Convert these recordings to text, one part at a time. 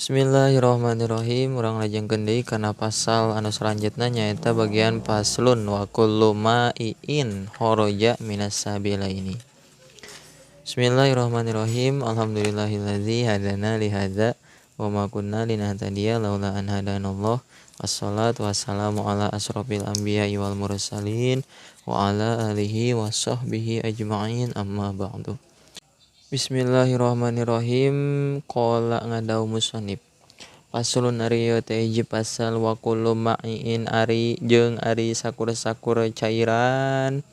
Bismillahirrahmanirrahim. Urang lajengkeun deui kana pasal anu salanjutna nyaeta bagian faslun wa kullu ma'iin kharaja minas sabilaini. Bismillahirrahmanirrahim. Alhamdulillahillazi hadana li hadza wa ma kunna linahtadiya laula an hadanallah. Wassalatu wassalamu ala asrofil anbiya'i wal mursalin wa ala alihi wa sahbihi ajma'in, amma ba'du. Bismillahirrahmanirrahim. Qala ngadau musannif. Faslun ari ieu teh hiji pasal wa kullu ma'iin ari jeung ari sakur-sakur cairan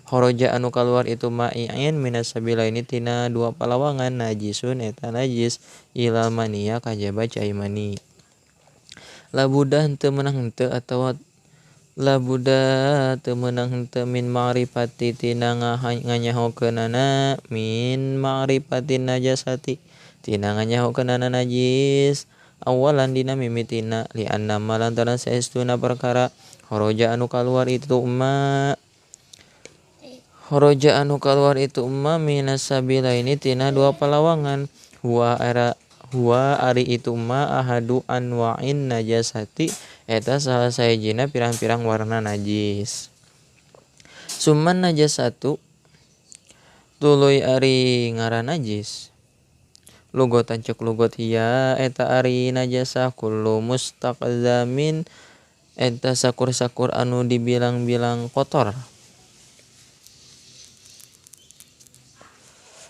kharaja anu kaluar itu ma'iin minas sabilaini tina dua palawangan najisun eta najis ilal maniya kajaba cai mani. Labudah henteu meunang henteu atawa labudah teu meunang henteu min ma'rifati tina nganyahokeunana min ma'rifatin najasati tina nganyahokeunana najis awalan dina mimitina li anna ma lantaran saestuna perkara kharaja anu kaluar itu ma kharaja anu kaluar itu ma minas sabilaini tina dua palawangan huwa era huwa ari itu ma ahadu anwa'in najasati eta salah sahijina pirang-pirang warna najis. Summan najasatu tuluy ari ngaran najis lugotan cek lugot hiya eta ari najasah kullu mustaqzamin eta sakur-sakur anu dibilang-bilang kotor.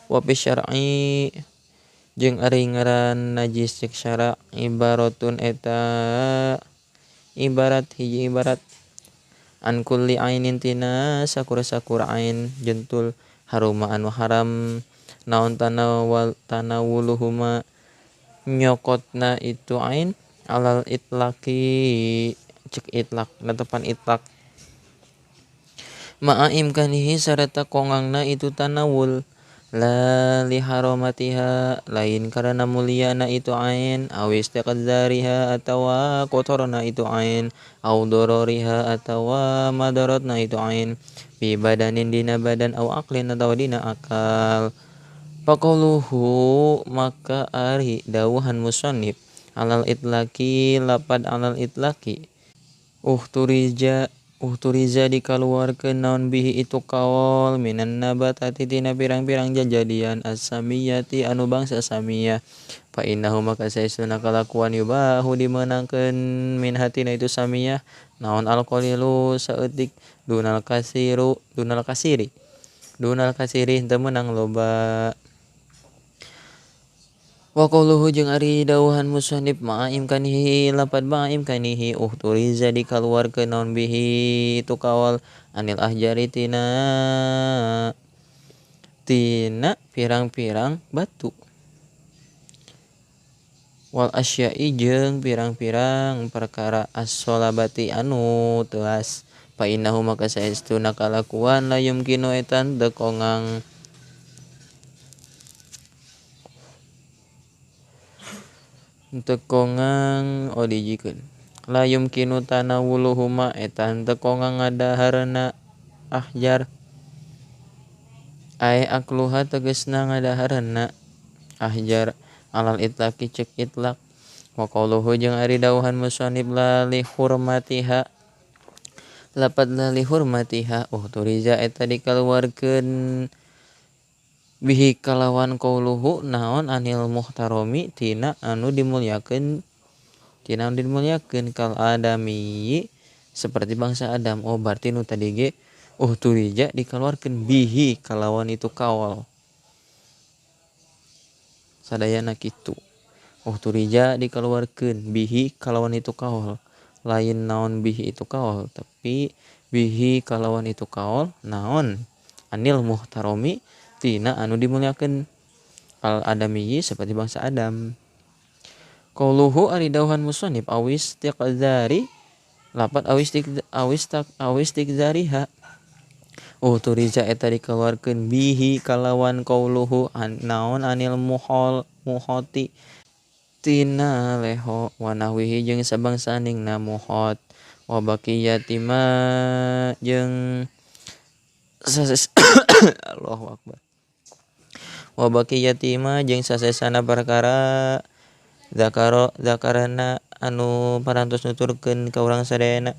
Wa fi syar'i jeung ari ngaran najis cek syara ibaratun eta ibarat hiji ibarat an kulli ainin tina sakur-sakur ain jentul haruma anu haram naon tanawal tanawuluhuma nyokotna itu ain alal itlaqi cek itlaq netepan itlaq ma'a imkanihi sarta kongangna itu tanawul la li haramatiha lain karena mulyana itu ain aw istiqzariha atawa kotorna itu ain aw dororiha atawa madaratna itu ain bi badanin dina badan aw aqlin atawa dina akal. Faqauluhu maka ari dawuhan musannif alal itlaqi lapad alal itlaqi uhturiza dikaluarkeun naon bihi itu kaol minan nabatati tina pirang-pirang jajadian as-samiyati anu bangsa samiyah fa innahu maka saestuna kalakuan yubahu dimeunangkeun min hatina itu samiyah naon alqalilu saeutik dunal kasiru dunal kasiri henteu meunang loba. Wa qauluhu jeung ari dawuhan musannif ma'a imkanihi lapad ma'a imkanihi uhturiza dikaluarkeun naon bihi itu kawal anil ahjari tina tina pirang-pirang batu wal asya'i jeung pirang-pirang perkara as-solabati anu teuas fa innahu maka saestuna kalakuan la yumkinu eta teu kongang tekongang oh dijikeun la yumkinu tanawuluhuma eta tekongang ngadaharna ahjar ae akluha tegasna ngadaharna ahjar alal itlaqi cek itlaq wa qauluhu jeung ari dawuhan musannif la li hurmatiha lapad la li hurmatiha uhturiza eta dikaluarkeun bihi kalawan qauluhu naon anil muhtarami tina anu dimulyakeun kal adami seperti bangsa Adam. Oh berarti nu tadi ge uhturiza dikaluarkeun bihi kalawan itu kawal sadayana kitu. Uhturiza dikaluarkeun bihi kalawan itu kawal lain naon bihi itu kawal tapi bihi kalawan itu kawal naon anil muhtarami tina anu dimuliakeun al adamiyyi seperti bangsa Adam. Qauluhu ari dawuhan musannif awis tiqzari lapat awis tiqzariha uhturiza eta dikaluarkeun bihi kalawan qauluhu naon anil muhol muhoti tina leho wa nahwihi jeung sabangsaningna muhot wa baqiyati ma jeung Allahu akbar wa baqiyati ma jeung sasesana perkara zakaro zakarana anu parantos nuturkeun ka urang sadayana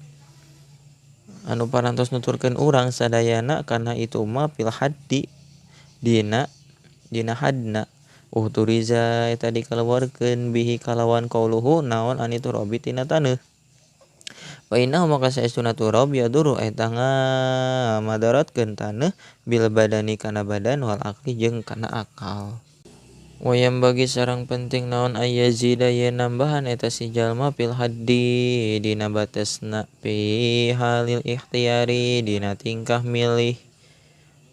anu parantos nuturkeun urang sadayana kana itu ma fil haddi dina dina hadna uhturiza eta dikaluarkeun bihi kalawan qauluhu naon ani turabi tina taneuh. Wa innahu maka saestuna turab yaduru eta ngamadaratkeun taneuh bil badani kana badan wal aqli jeung kana akal. Wa bagi sareng penting naon ayyazida yen nambahan eta si jalma fil haddi dina batesna fi halil ikhtiyari dina tingkah milih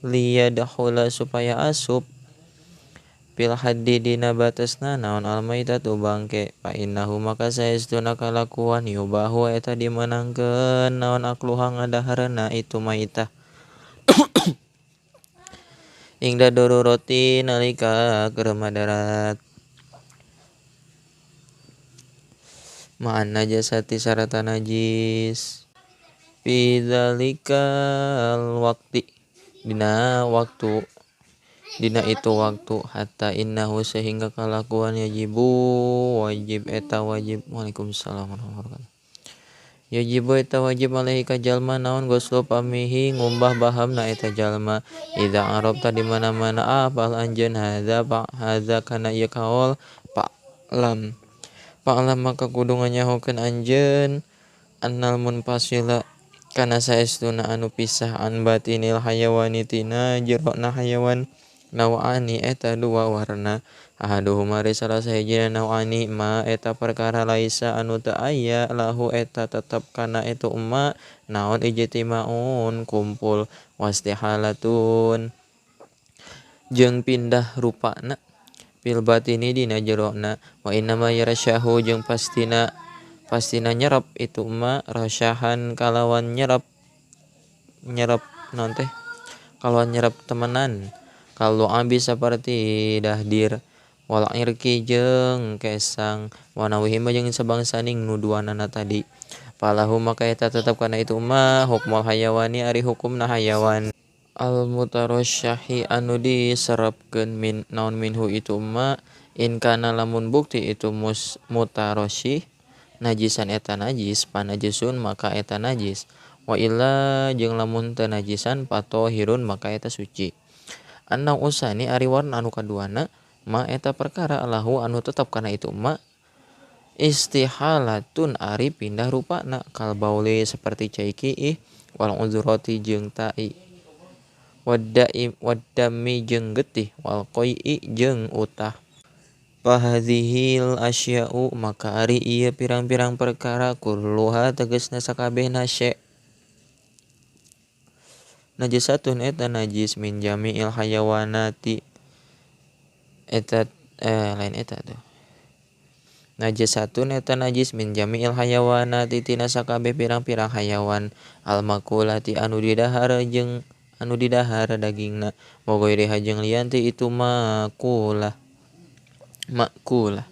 liyadkhula supaya asup fil haddi dina batesna naon almaitatu bangke fa innahu maka saestuna kalakuan yubahu eta dimenangkeun naon akluha ngadaharna itu maitah ingda doruroti nalika keur madarat ma'an najasati sarta najis fi dzalikal waqti dina waktu dina itu waktu hatta innahu sehingga kalakuan yajibu wajib eta wajib. Waalaikumsalam warahmatullahi wabarakatuh. Yajibu eta wajib alaihi ka jalma naon goslo pamihi ngumbah bahamna eta jalma idza arabta di mana-mana apal anjeun hadza hadza kana ieu kaol pa'lam pa'lam maka kudu nganyahokeun anjeun annal munfasila kana saestuna anu pisah an batinil hayawani tina jerona hayawan nawani eta dua warna ahaduhuma ari salah sahijina nawani ma eta perkara laisa anu teu aya lahu eta tetep kana itu ma naon ijtimaun kumpul wastihalatun jeung pindah rupana fil batini dina jerona wa innama yarasyahu jeung pastina pastina nyerap itu ma rasyahan kalawan nyerap nyerap naon teh kalawan nyerap temenan kalau abi saperti dahdir wal irki jeung kesang wanawihi mah jeung sabangsaning nu duanana tadi falahu maka eta tetep kana itu mah hukmul hayawani ari hukumna hayawan al mutarasyahi anu diserapkeun min naon minhu itu ma in kana lamun bukti itu mutarasyih najisan eta najis panajisun maka eta najis wa illa jeung lamun teu najisan patohirun maka eta suci. Annau usani ari warna anu kaduana ma eta perkara lahu anu tetep kana itu ma istihalatun ari pindah rupana kal bauli seperti cai kiih wal uzrati jeung tai waddai waddami jeung getih wal qai'i jeung utah. Fahadzihil asya'u maka ari ieu pirang-pirang perkara kulluha tegasna sakabehna syai najisatun eta najis min jami'il hayawanati eta lain eta tuh najisatun eta najis min jami'il hayawanati tina sakabeh pirang-pirang hayawan al makulati anu didahar jeung anu didahar dagingna wa ghairiha jeung lian ti itu makulah makulah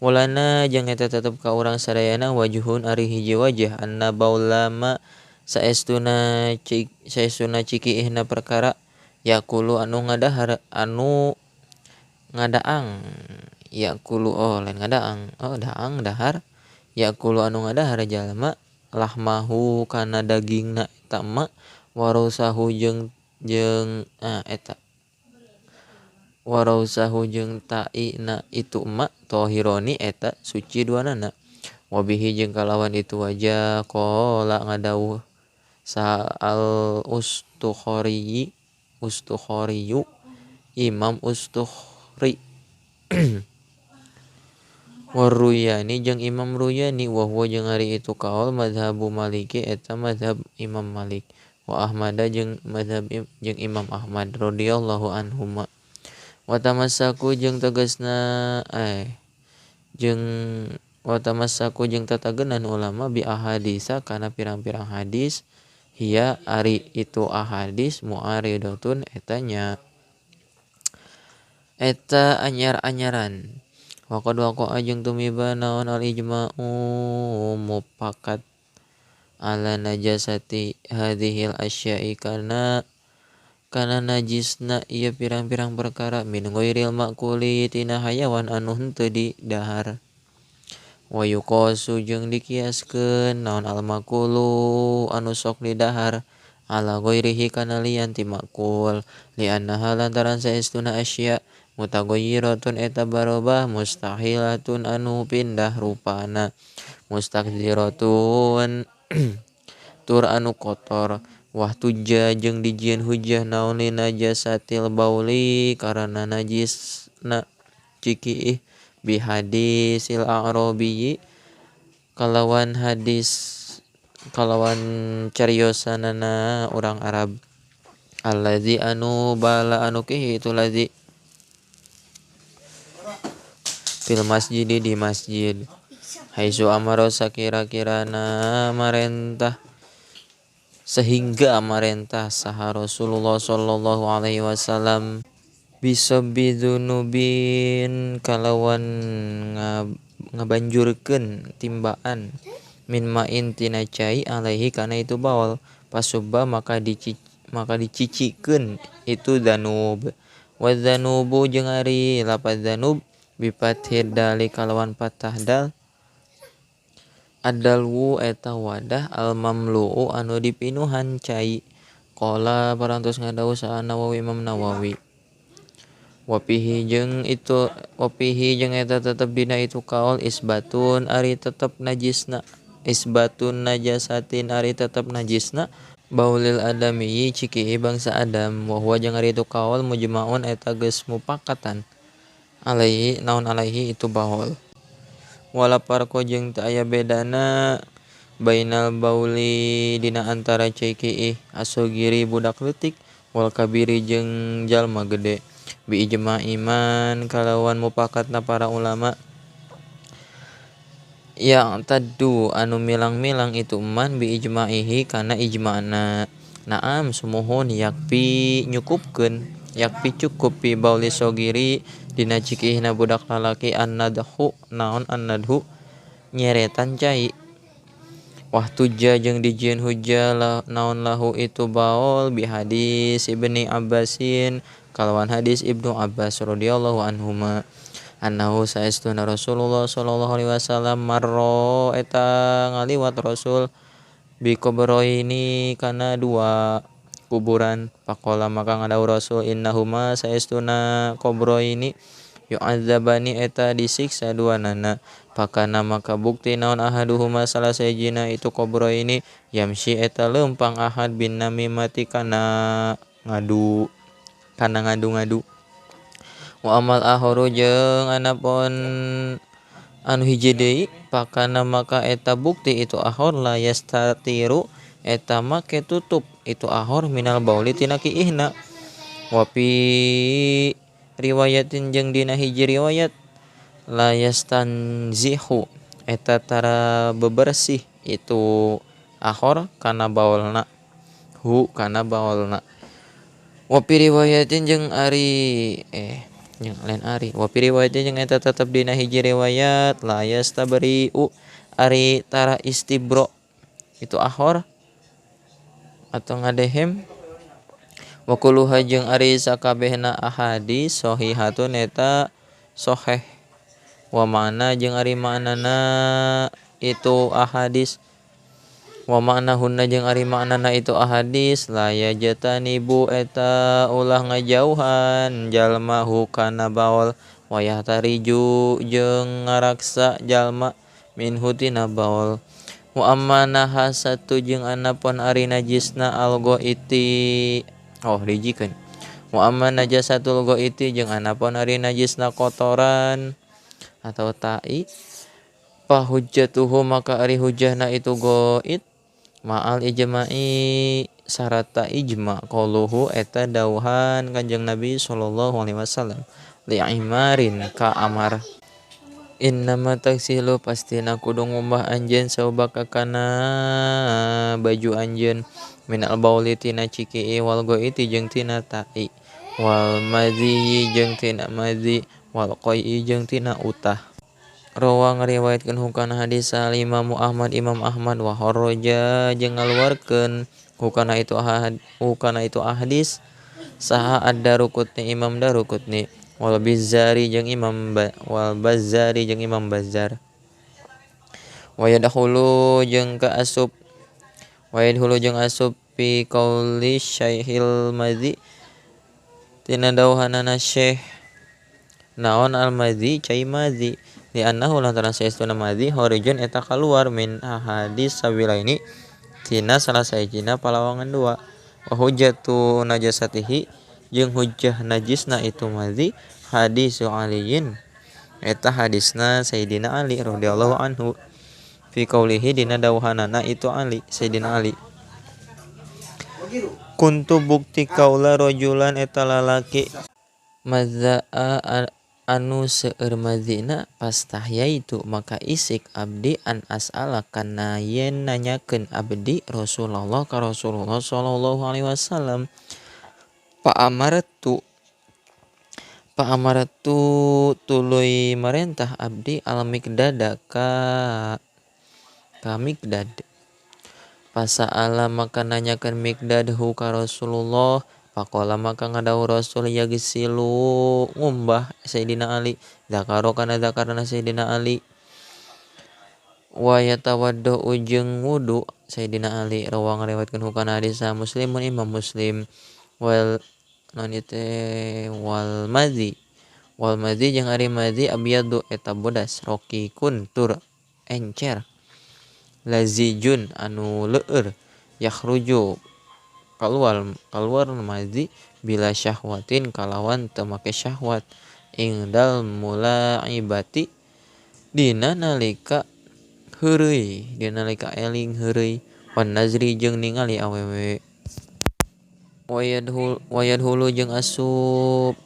walana jeung eta tetep ka urang sadayana wajhun ari hiji wajah anna baulama saestuna cikiihna perkara yakulu anu ngadahar anu ngadaang yakulu oh lain ngadaang oh daang dahar yakulu anu ngadahar jalma lahmahu kana dagingna eta ma warusahu jeung jeung eta warausahu jeung ta'ina itu ma tohironi eta suci duanana wabihi jeung kalawan itu wajah qala ngadawuh sa'al ustukhori ustukhoriyu Imam Ustukhri waruyani jeung Imam Ruyani wa huwa jeung ari itu kaul mazhabu Maliki eta mazhab Imam Malik wa Ahmada jeung mazhab jeung Imam Ahmad radhiyallahu anhuma wa tamassaku jeung tegasna jeung wa tamassaku jeung tatagenan ulama bi ahadisa kana pirang-pirang hadis hiya ari itu ahadis mu'aridatun eta nya eta anyar-anyaran wa qad waqa'a jeung tumiba naon al ijma'u mufakat ala najasati hadhil asya'i kana kana najisna ieu pirang-pirang perkara min ghairil ma'kuli tina hayawan anu henteu didahar. Wa yuqasu jeung dikiaskeun naon al makulu anu sok didahar ala ghairihi kana lian ti makul li annaha lantaran saestuna asya mutaghayyiratun eta barobah mustahilatun anu pindah rupana mustakziratun tur anu kotor wahtuja jeung dijieun hujah naon li najasatil bauli karana najisna cikiih bi hadisil a'rabiyyi kalawan hadis kalawan cariosanana urang Arab allazi anu bala anu kihi itu lazi fil masjid di masjid haisu amaro sakira-kirana marentah sehingga marentah saha Rasulullah sallallahu alaihi wasallam bisabi dzunubin kalawan ngabanjurkeun timbaan min ma'in tina cai alaihi kana itu baol pasubba maka dicicikeun itu dzanub wa dzanubu jeung ari lapaz dzanub bi fathid dali kalawan patah dal adalwu eta wadah al mamlu'u anu dipinuhan cai qala parantos ngadawuh saha Nawawi Imam Nawawi wapihi jeung itu wapihi jeung eta tetep dina itu kaol isbatun ari tetep najisna isbatun najasatin ari tetep najisna baulil adami cikihi bangsa Adam wa huwa jeung ari itu kaol mujmaun eta geus mupakatan alaihi naon alaihi itu baol wala parko jeung teu aya bedana bainal bauli dina antara cikiih asogiri budak leutik wal kabiri jeung jalma gede bi ijma iman kalawan mupakatna para ulama yang tadu anu milang-milang itu man bi ijma'ihi kana ijma'na naam sumuhun yakpi nyukupkeun yakpi cukup bi bauli sogiri dina cikihna budak lalaki annadhu naon annadhu nyeretan cai wahtuja jeung dijieun hujjah naon lahu itu baol bi hadis Ibni Abbasin kalawan hadis Ibnu Abbas radhiyallahu anhuma annahu saestuna Rasulullah sallallahu alaihi wasallam marra eta ngaliwat Rasul bi qabroini kana dua kuburan faqala maka ngadawuh Rasul innahuma saestuna qabroini yu'adzabani eta disiksa duanana pakana maka bukti naon ahaduhuma salah sahijina itu qabroini yamsi eta leumpang ahad bin namimati kana ngadu kana ngadu-ngadu wa amal akharu jeung anapun anu hiji deui pakana maka eta bukti itu akhor la yastatiru eta make tutup itu akhor minal bauli tina kiihna wa fi riwayatin jeung dina hiji riwayat la yastanzihu eta tara bebersih itu akhor kana baolna hu kana baolna wa fi riwayatin jeung ari jeung lain ari wa fi riwayatin jeung eta tetep dina hiji riwayat la yastabri'u ari tara istibro itu akhor atau ngadehem wa kulluha jeung ari sakabehna ahadis sahihatun eta sahih wa ma'na jeung ari maknana itu ahadis wa ma'nahunna jeung ari maknana itu ahadis la yajtanibu eta ulah ngajauhan jalma hukana baol wa yahtariju jeung ngaraksa jalma minhu tina baol wa amma nahasatu jeung anapun ari najisna alghaiti oh dijikeun wa amma najasatul ghaiti jeung anapun ari najisna kotoran atau tai pahujjatuhu maka ari hujjahna itu ghaid ma'al ijma'i sarata ijma qauluhu eta dauhan Kanjeng Nabi sallallahu alaihi wasallam li imarin ka amar innama taksilu pastina kudu ngumbah anjeun saubaka kana baju anjeun minal bauli tina cikii wal ghaiti jeung tina tai wal madzi jeung tina madzi wal qai jeung tina utah. Rawa ngariwayatkeun hukana hadis Imam Ahmad Imam Ahmad wa kharaja jeung ngaluarkeun hukana itu hukana itu hadis saha Ad-Daruqutni Imam Daruqutni wal Bazzari jeung Imam wal Bazzari jeung Imam Bazzar. Wa yadkhulu jeung ka asup wa yadkhulu jeung asup fi qauli Syekhil Madzi tina dawuhanana Syekh naon al madzi cai madzi li annahu lantaran saestuna madzi kharijun eta kaluar min ahadis sabilaini tina salah sahijina palawangan dua wa hujjatu najasatihi jeung hujjah najisna itu madzi hadisu aliyin eta hadisna Sayyidina Ali radhiyallahu anhu fi qaulihi dina dawuhanana itu Ali Sayyidina Ali kuntu bukti kaula rajulan eta lalaki mazaa anu seueur mazina pastahyaitu maka isik abdi an as'ala kana yen nanyakeun abdi Rasulullah ka Rasulullah sallallahu alaihi wasallam pa amartu tuluy marentah abdi al miqdada ka Miqdad. Pasa'ala maka nanyakeun Miqdad hu ka Rasulullah faqala maka ngadawuh Rasul yagsilu ngumbah Sayyidina Ali zakaro kana zakarna Sayyidina Ali wa yatawaddu jeung wudu Sayyidina Ali rawa ngariwayatkeun hukana hadis Muslimun Imam Muslim wal nonite wal madzi jeung ari madzi abyadu eta bodas roqiqun tur encer lazijun anu leueur yakhruju kaluar madzi bila syahwatin kalawan teu make syahwat ingdal mulaibati dina nalika heureuy dina nalika eling heureuy wan nazri jeung ningali awewe wayadhulu jeung asup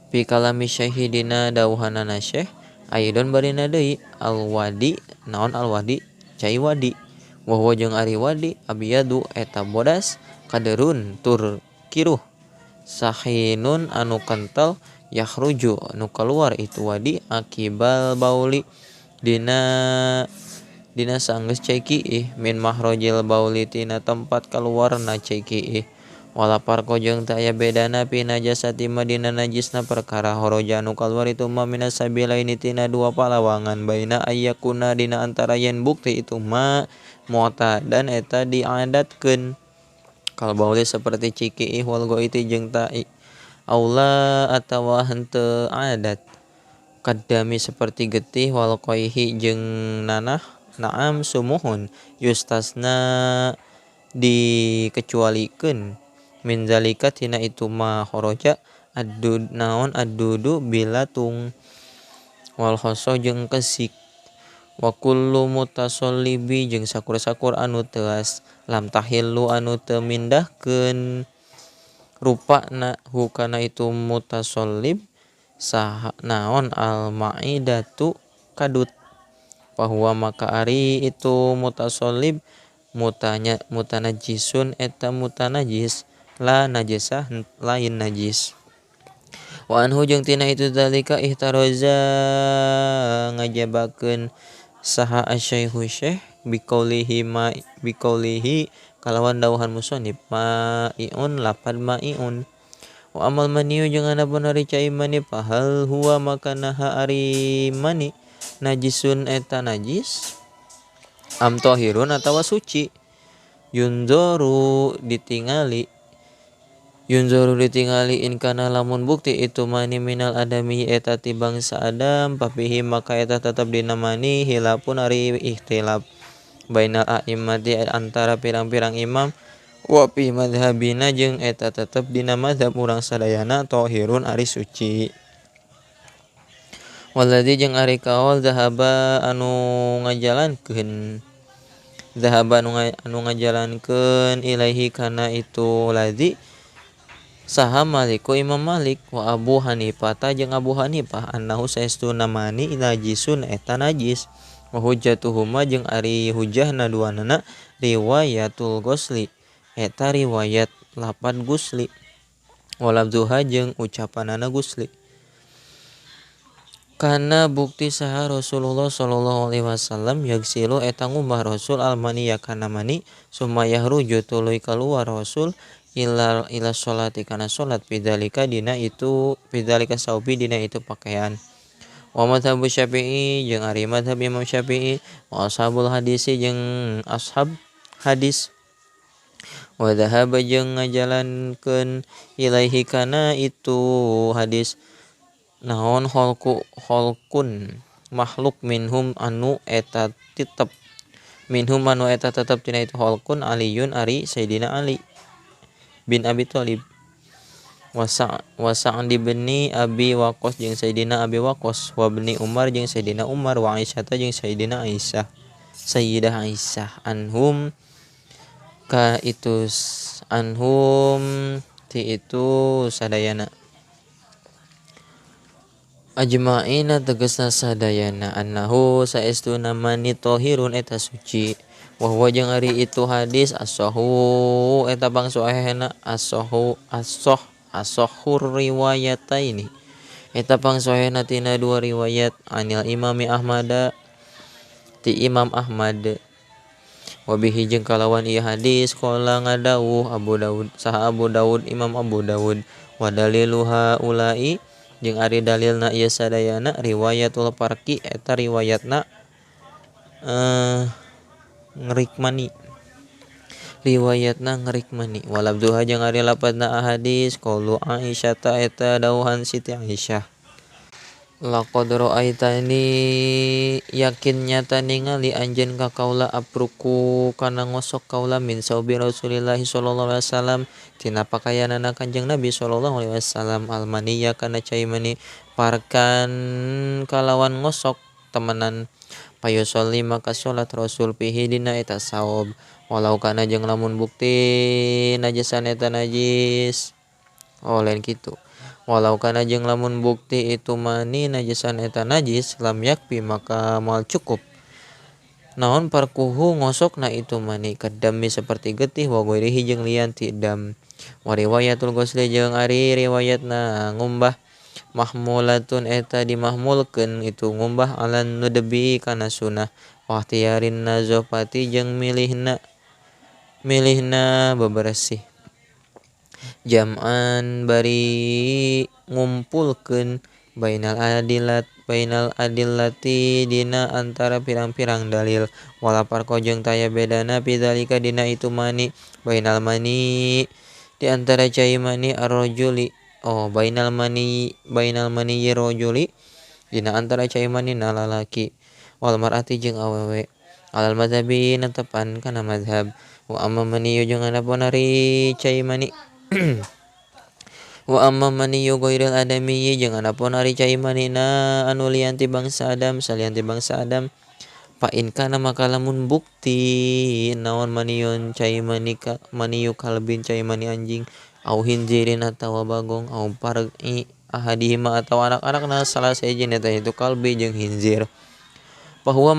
fi kalami syekh dina dawuhanana syekh aidon barina deui alwadi naon alwadi cai wadi wa huwa jeung ari wadi abyadu eta bodas kaderun tur kiruh sahinun anu kental yakhruju anu kaluar itu wadi akibal bauli dina sanggeus cai kiih min mahrojil bauli tina tempat kaluarna cai kiih wala parko jeung teu aya bedana fi najasati ma dina najisna perkara horoja anu kaluar itu ma minas sabilaini tina dua palawangan baina ayyakuna dina antara yen bukti itu ma mu'tadan eta diadatkeun kal bauli seperti cikiih wal goiti jeung tai aula atawa henteu adat kadami seperti getih wal qaihi jeung nanah naam sumuhun yustasna dikecualikeun min zalika tina itu ma kharaja addud naon addudu bilatung wal khoso jeung kesik wa kullu mutasallibi jeung sakur-sakur anu teas lam tahillu anu teu mindahkeun rupana hukana itu mutasallib saha naon al maidatu kadut bahwa maka ari itu mutasallib mutanya mutanajisun eta mutanajis la najisah lain najis wa anhu jeung tina itu zalika ihtaraza ngajabakeun saha asyaikhu syekh biqaulihi ma biqaulihi kalawan dawuhan musannif ma'iun lapad ma'iun wa amal maniyu jeung anapun ari cai mani fahal huwa maka naha ari mani najisun eta najis am tahirun atawa suci yunzoru ditingali in kana lamun bukti itu mani minal adami eta ti bangsa Adam papihi maka eta tetep dina mani hilapun ari ikhtilaf bainal a'immati antara pirang-pirang imam wa fi madhhabina jeung eta tetep dina mazhab urang sadayana tahirun ari suci waladzi jeung ari kaol zahaba anu ngajalankeun ilaihi kana itu ladzi saha Maliku Imam Malik wa Abu Hanifah ta jeung Abu Hanifah annahu saestuna mani najisun eta najis wa hujjatuhuma jeung ari hujjahna duanana riwayatul ghusli eta riwayat lapad gusli wa lafzuha jeung ucapanana gusli kana bukti saha Rasulullah sallallahu alaihi wasallam yagsilu eta ngumbah Rasul almani kana mani summa yahruju tuluy kaluar Rasul ila sholati kana salat bidzalika dina itu bidzalika saubi dina itu pakaian. Wa mazhab Syafi'i jeung ari mazhab Imam Syafi'i wa ashabul hadis jeung ashab hadis wa dhahaba jeung ngajalankeun ilaihi kana itu hadis naon khalqu khalqun makhluk minhum anu eta tetep minhum anu eta tetep tina itu khalqun Aliyun ari Sayyidina Ali bin Abi Thalib wa Sa'd bin Abi Waqqas jeung Sayyidina Abi Waqqas wa bni Umar jeung Sayyidina Umar wa Aisyah jeung Sayyidina Aisyah Sayyidah Aisyah anhum ka itu anhum ti itu sadayana ajma'ina tegasna sadayana annahu saestuna mani tahirun eta suci wa huwa jeung ari itu hadis as-sahu eta pangsohehna as-sahu as-sah as-sahur riwayataini eta pangsohehna tina dua riwayat anil Imami Ahmad ti Imam Ahmad wa bihi jeung kalawan ieu hadis qala ngadawuh Abu Daud saha Abu Daud Imam Abu Daud wa daliluha ulai jeung ari dalilna ieu sadayana riwayatul Farqi eta riwayatna ngerikmani riwayatna ngerikmani walabduha jeung ari lapatna hadis qaulu Aisyah ta eta dawuhan Siti Aisyah laqad ra'aitani yakin nyata ningali anjeun ka kaula apruku kana ngosok kaula min saubi Rasulillah sallallahu alaihi wasallam tina pakayanana Kanjeng Nabi sallallahu alaihi wasallam almaniya kana cai mani parkan kalawan ngosok temenan payusolli maka salat Rasul fihi dina eta saob walau kana jeung lamun bukti najisan eta najis oh lain kitu walau kana jeung lamun bukti itu mani najisan eta najis lam yakfi maka moal cukup naon parkuhu ngosokna itu mani kadami seperti getih wa ghairihi jeung lian ti dam wa riwayatul ghusli jeung ari riwayatna ngumbah mahmulatun eta dimahmulkeun itu ngumbah alan nudbi kana sunah wa ikhtiyarin nazafati jeung milihna bebersih jam'an bari ngumpulkeun bainal adillati dina antara pirang-pirang dalil wala parko jeung taya bedana pidzalika dina itu mani bainal mani di antara cai mani arrajuli oh bainal mani rajuli dina antara cai mani na lalaki wal mar'ati jeung awewe alal mazhabi netepan kana mazhab wa amma mani jeung anapun ari cai mani wa amma maniyu ghairil adami jeung anapun ari cai manina anu lian ti bangsa Adam salian ti bangsa Adam fa in kana maka lamun bukti naon maniyun cai mani maniyu kalbin cai mani anjing au hinzirin atawa bagong au par'i ahadihima atawa anak-anakna salah sahiji eta itu kalbi jeung hinzir bahwa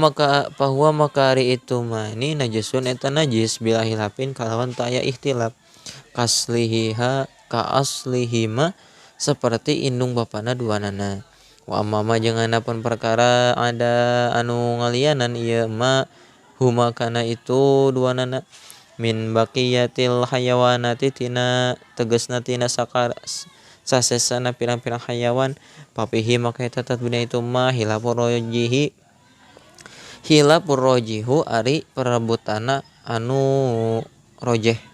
maka ari itu mani najisun eta najis bila hilafin kalawan taya ikhtilaf kaslihiha ka aslihima seperti indung bapana duanana wa amma jeung anapun perkara ada anu ngalianan ieu ma huma kana itu duanana min baqiyatil hayawanati tina tegasna tina sakar sasesana pirang-pirang hayawan papihi maka eta tatbina itu ma hilapur rojihu ari perebutana anu rojeh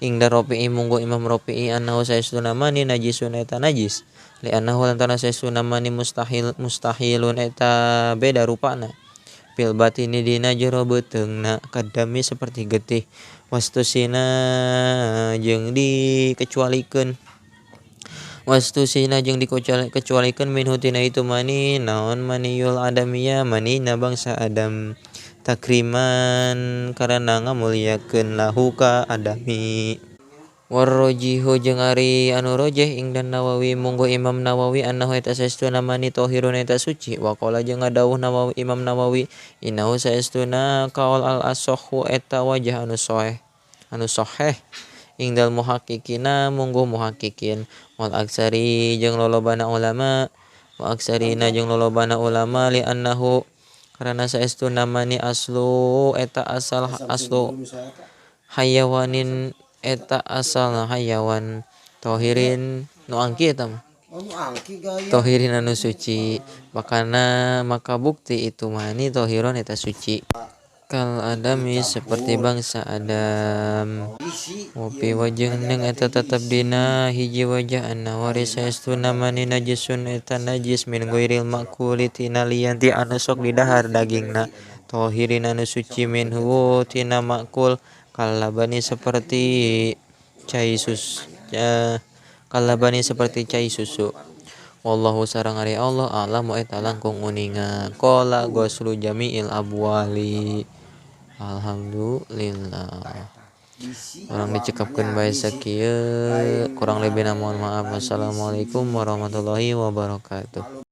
ingda ropi'i munggu Imam Ropi'i annahu saestuna mani najisun eta najis li annahu lantaran saestuna mani mustahilun eta beda rupana fil batini dina jero beuteungna kadami seperti getih wastusina jeung dikecualikeun minhu tina itu mani naon maniyul adamiyah manina bangsa Adam takriman karena ngamuliakeun lahu ka adami warrojihu jeung ari anu rojeh ingdan Nawawi munggo Imam Nawawi annahu eta saestuna mani tahirun eta suci wa qala jeung ngadawuh Nawawi Imam Nawawi innahu saestuna qaul al asahhu eta wajah anu sahih anu sahih ingdal muhaqqiqina munggo muhaqqiqin wal aksari jeung lolobana ulama wa aksarina jeung lolobana ulama li annahu karena saestuna mani aslu eta asal aslu hayawanin eta asal hayawan tohirin nu angki eta mah Tohirin anu suci. Makana maka bukti itu mani tohiron eta suci. Kal adami seperti bangsa Adam. Wapi wajehneng eta tetep dina hiji wajah annawari saestuna mani najisun eta najis min ghairil makuli tina lian ti anu sok didahar dagingna. Tohirin anu suci minhu tina makul kalabani seperti cai susu, kalabani seperti cai susu. Wallahu sareng ari Allah a'lamu eta langkung uninga. Qala ghuslu jami'il abwali. Alhamdulillah. Urang dicekapkeun bae sakieu, kurang lebihna mohon maaf. Wassalamualaikum warahmatullahi wabarakatuh.